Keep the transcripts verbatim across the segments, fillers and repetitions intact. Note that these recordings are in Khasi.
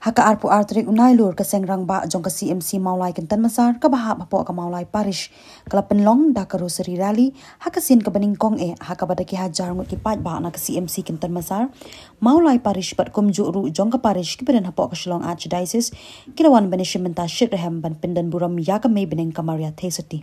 Ha ka arphew ar tarik u Nailur, ka seng rangbah jong ka C M C Mawlai Kynton Massar kaba hap hapoh ka Mawlai Parish ka la pynlong da ka Rosary Rally ha ka sien kaba nyngkong eh, ha kaba da ki hajar ngut ki paidbah na ka C M C Kynton Massar, Mawlai Parish bad kumjuh ruh jong ka parish kiba don hapoh ka Shillong Archdiocese ki la wan ban ïashim bynta shitrhem ban pyndon burom ïa ka Mei Bneng ka Maria Theisotti.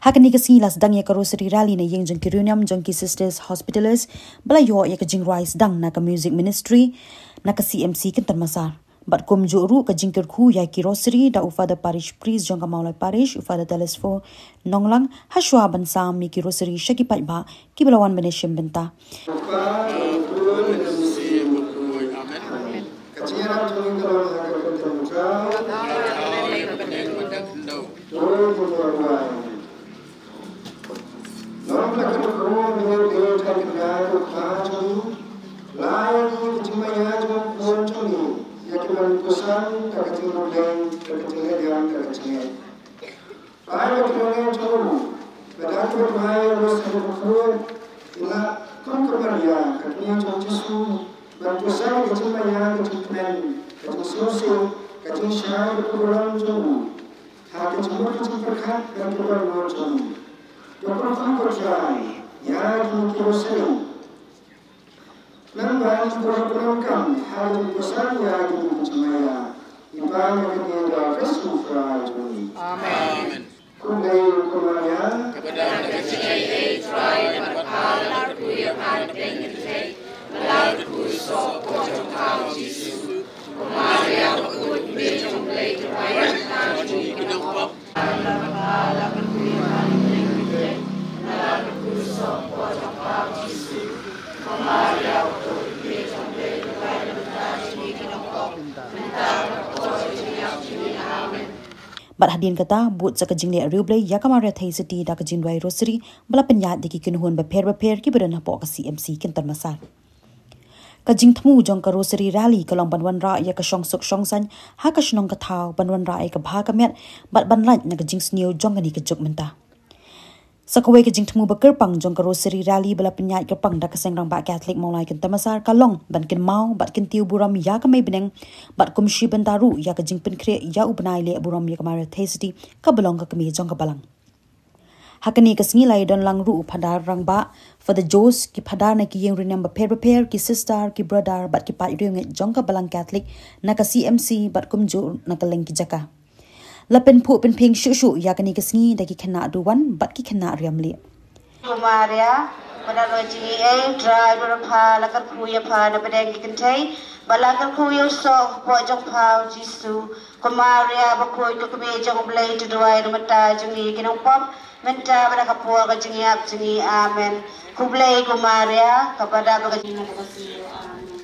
Ha kane ka sngi la sdang ïa ka Rosary Rally na ïing jong ki riewniam jong ki Sisters Hospitallers, ba la ïoh ïa ka jingrwai sdang na ka Music Ministry na ka C M C Kynton Massar. Bad kumjuh ruh ka jingkyrkhu ïa ki Rosary da u Father Parish Priest jong ka Mawlai Parish, u Father Telesfo Nonglang, ha shuwa ban sam ïa ki Rosary sha ki paidbah kiba la wan ban ïashim bynta. Ka jingïarap jong ngi ka long ha ka kyrteng u Trai. To ïa ka jingduwai. Long la ka dei ka rukom jong ngi, ka dei ka kynja ka Kpa jong ngi. Lai ïa ngi ka jingmaïa jong u Khun jong ngi, ïa ki ban puson da ka jingïohi, da ka jingïaid, da ka jingïaid. Ba ïa ki nongïalam jong u, ba da kaba duwai ïa u Rosary bakhuid, ngi lah kum ka Maria ka kmie jong u Jisu, ban puson ka jingmaïa, ka jingkmen, ka jingsngewsih, ka jingshai bad ka burom jong u ha ka jingmut ka jingpyrkhat bad ka barngut jong ngi. To kyrkhu ko Trai ïa kine ki Rosary. Nang ba ngi burom kam ha ka jingpuson ïa kine ki jingmaïa. Ngi pan ïa kane da Jisu Khrist. Amen. Khublei ko Maria. Kaba don da ka jingaiei Trai bad pha, la kyrkhu ïa pha na pdeng ki kynthei, bad la kyrkhu u soh hapoh jong pha u Jisu. Ko Maria bakhuid, Kmie jong U Blei, to duwai ïa ngi ki nongpop. Bad hadien kata, bud sa ka jingleh riewblei ïa ka Maria Theisotti da ka jingduwai Rosary, ba la pynïaid da ki kynhun bapher bapher kiba don hapoh ka C M C Kynton Massar. Ka jingthmu jong ka Rosary Rally ka long ban wanrah ïa ka shongsuk shongsaiñ ha ka shnong ka thaw, ban wanrah ïa ka bha ka miat, bad ban lait na ka jingsniew jong kane ka juk mynta. Sa kawei ka jingthmu ba kyrpang jong ka Rosary Rally ba la pynïaid kyrpang da ka Seng Rangbah Katholik Mawlai Kynton Massar ka long ban kynmaw bad kyntiew burom ïa ka Mei Bneng, bad kum shi bynta ruh ïa ka jingpynkhreh ïa u bnai leh burom ïa ka Maria Theisotti kaba long ka kmie jong ka Balang. Ha kane ka sngi la ïadon lang ruh u Phadar Rangbah, Father Jose, ki phadar na ki ïing riewniam bapher bapher, ki sister, ki brother, bad ki paid riewngeit jong ka Balang Katholik na ka C M C bad kumjuh na kylleng ki jaka. La pynphuh pynphieng shuh shuh ïa kane ka sngi da ki khynnah duwan bad ki khynnah riam lieh. Ko Maria, kaba don da ka jingaiei Trai bad pha, la kyrkhu ïa pha na pdeng ki kynthei, bad la kyrkhu ïa u soh hapoh jong pha u Jisu. Ko Maria bakhuid, ko Kmie jong U Blei, to duwai namar kata jong ngi ki nongpop, mynta bad ha ka por ka jingïap jong ngi. Amen. Khublei ko Maria, kaba don da ka jingaiei. Amen.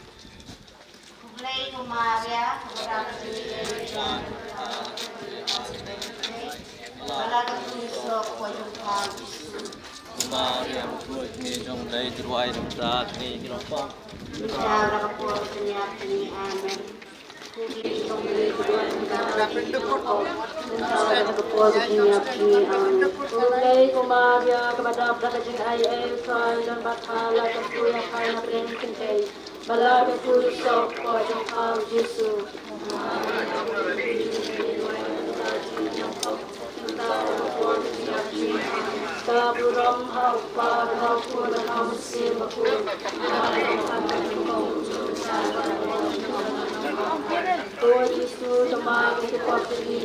Khublei ko Maria, kaba don da ka jingaiei. Bad la kyrkhu ïa u soh hapoh jong pha u Jisu. Ko Maria bakhuid, Kmie jong U Blei, to duwai namar kata jong ngi ki nongpop, mynta bad ha ka por ka jingïap jong ngi. Amen. Khublei ko Maria, kaba don da ka jingaiei Trai, don bad pha, la kyrkhu ïa pha na pdeng ki kynthei, bad la kyrkhu ïa u soh hapoh jong pha u Jisu. Ka burom ha u Kpa, ha u Khun, ha u Mynsiem Bakhuid. Ko Jisu, tang ma ka jingpop jong ngi.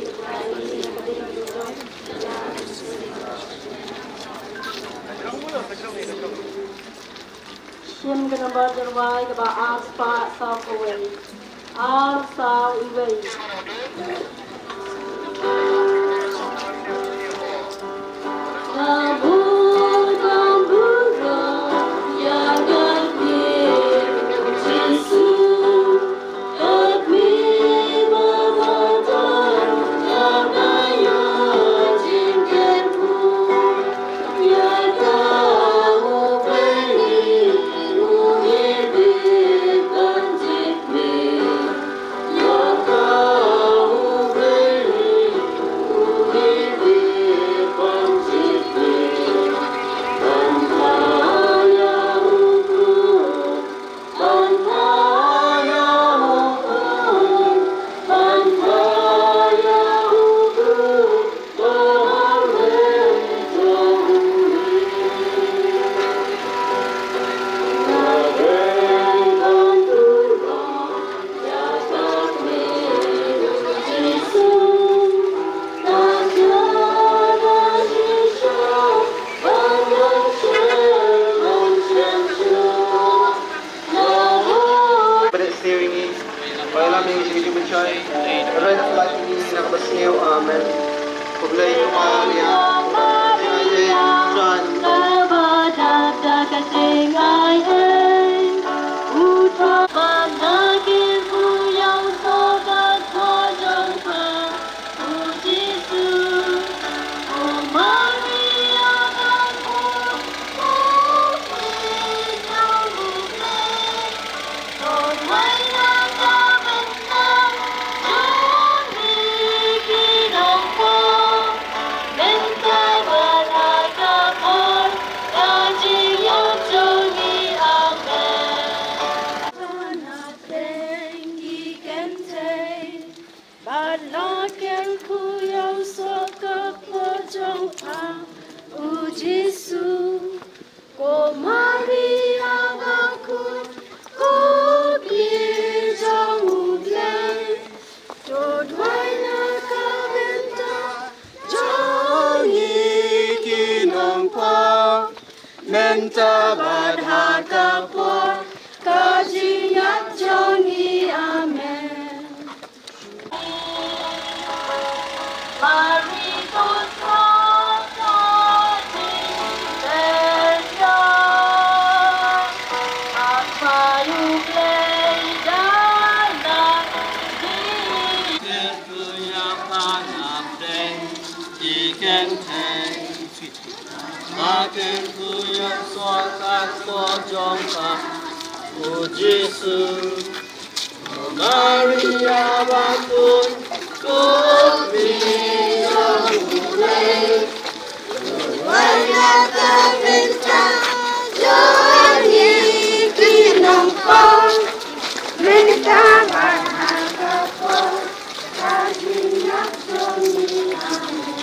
Shim ka nambar jingrwai kaba ar spah saw kawei. Ar saw iwei. Amen. Khublei Maria. Bad la kyrkhu ïa u soh ka kpoh jong pha, u Jisu. Ko Maria bakhuid, ko Kli jong U Blei, to duwai na ka bynta jong ngi ki nongpop, mynta bad ha ka por ka jingïap jong ngi. Amen. Makin ku ïa soh ka kpoh jong pha, u Jisu. Maria bakhuid, ko Kli jong U Blei, duwai na ka bynta jong ngi ki nongpop, mynta bad ha ka por ka jingïap jong ngi. Amen.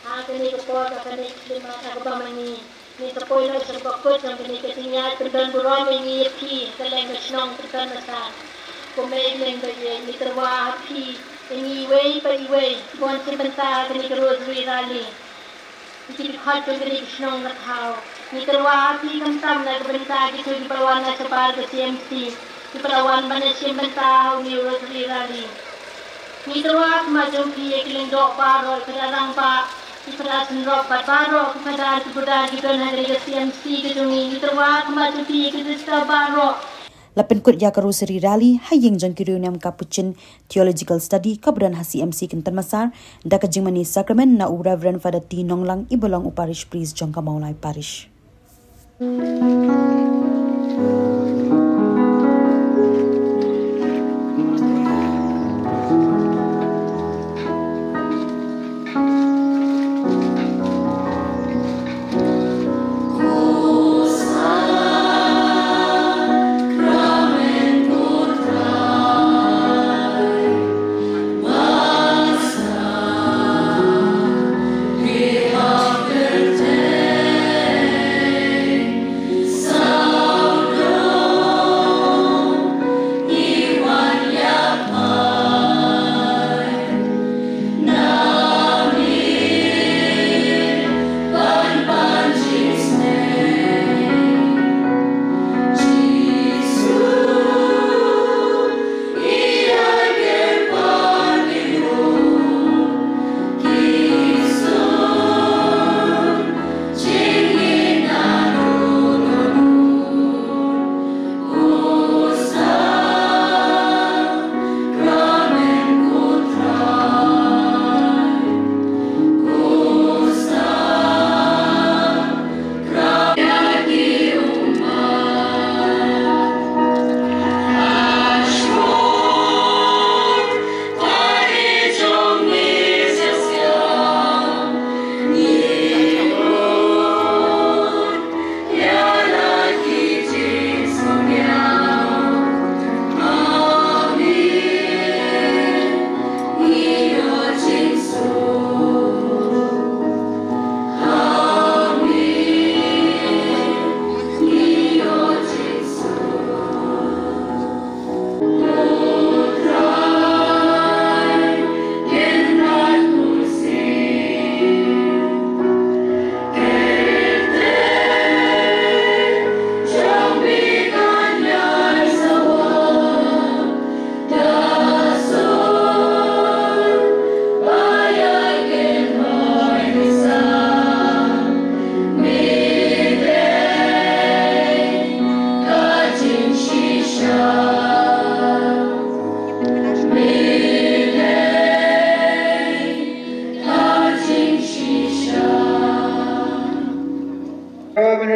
Ha kane ka por, ha kane ka khyllipmat, ha kaba ma ngi, ngi sa poi noh sha kaba kut jong kane ka jingïaid, pyndon burom ïa ngi ïa phi, kylleng ka shnong Kynton Massar. Ko Mei Blei ba ïeit, ngi tyrwa ha phi, ïa ngi iwei pa iwei, ban shim bynta ha kane ka Rosary Rally. Ngi ki dkhot jong kane ka shnong Rathaw. Ngi tyrwa ha phi khamtam na ka bynta kito kiba la wan na shabar ka C M C, kiba la wan ban shim bynta ha une u Rosary Rally. Ngi tyrwa ha khmat jong phi ïa ki lyngdoh baroh, ki para rangbah, ki para synrop bad baroh ki phadar ki budar ki don ha kane ka C M C ka jong ngi. Ngi tyrwa ha khmat jong phi ïa ki sister baroh. La pynkut ïa ka Rosary Rally ha ïing jong ki riewniam Capuchin Theological Study kaba don ha C M C Kynton Massar da ka jingmane sakramen na u Reverend Father T Nonglang, iba long u Parish Priest jong ka Mawlai Parish.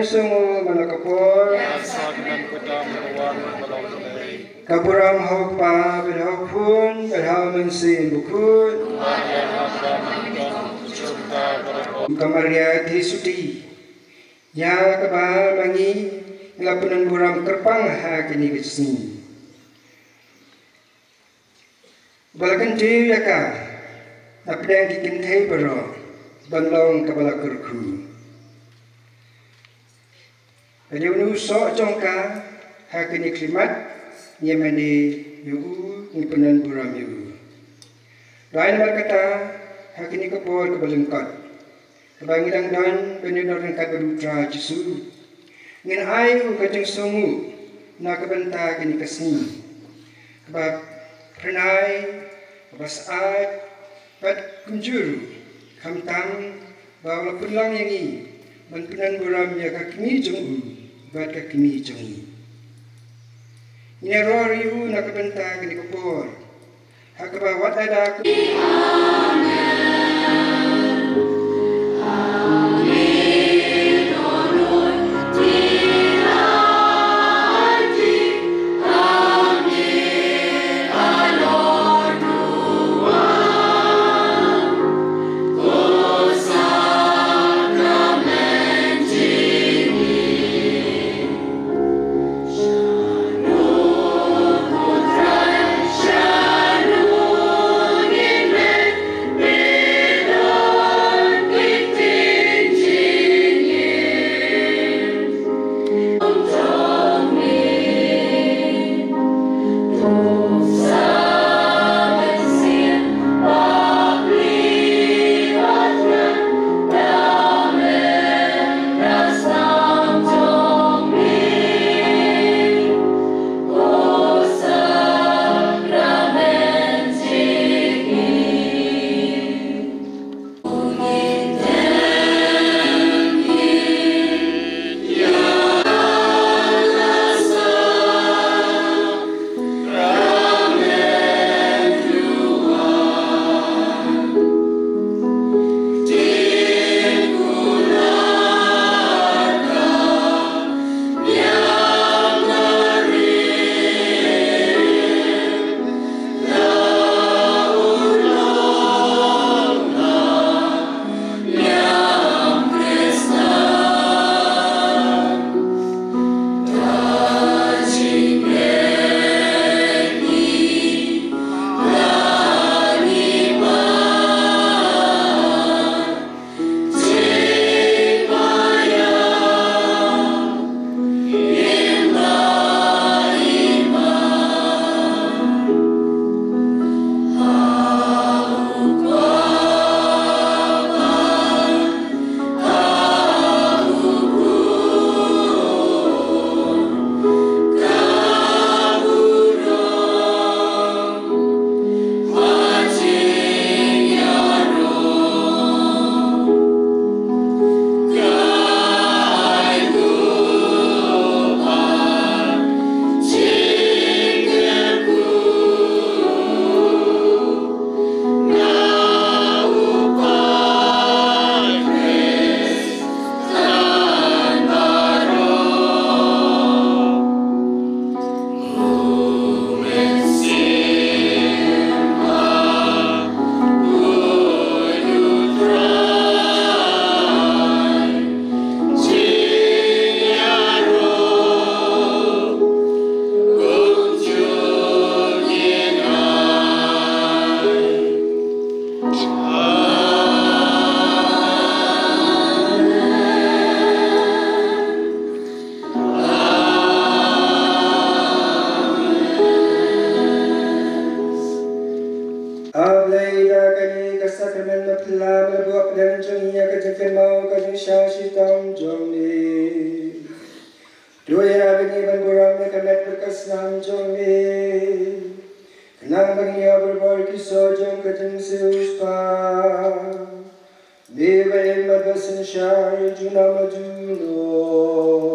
Sngewbha man la ka por. Ïa sa kmen kata marwang ba long dei. Ka burom ha u Kpa bad ha u Khun bad ha u Mynsiem Bakhuid. Kumba dei ha kaba mynta, kumjuh mynta bad ha ka por. Ka Maria Theisotti, ïa kaba ma ngi ngi la pynburom kyrpang ha kine ki sngi. Ba la kyntiew ïa ka na pdeng ki kynthei baroh ban long kaba la kyrkhu. Ka dei u soh jong ka ha kine ki khlieh mat, ngi mane ïa u, ngi pynburom ïa u. Dei namar kata ha kine ki por kiba lyngkot, kaba ngi dang don ban ïaryngkat bad u Trai Jisu, ngin ai u ka jingsngewnguh na ka bynta kane ka sngi kaba phyrnai, kaba syaid bad kumjuh ruh, khamtam ba u la pynlong ïa ngi ban pynburom ïa ka kmie jong u bad ka kmie jong ngi. Ngin ïaroh ïa u na ka bynta kane ka por ha kaba wat la da ku. A Blei, da kane ka sakramen me pynlong ha pdeng jong ngi ïa ka jingkynmaw ka jingshah shitom jong me. To ïarap ïa ngi ban burom ïa ka met bad ka snam jong me, khnang ba ngin ïoh bor ki soh jong ka jingsiewspah. Me ba im bad ba synshar junom la junom.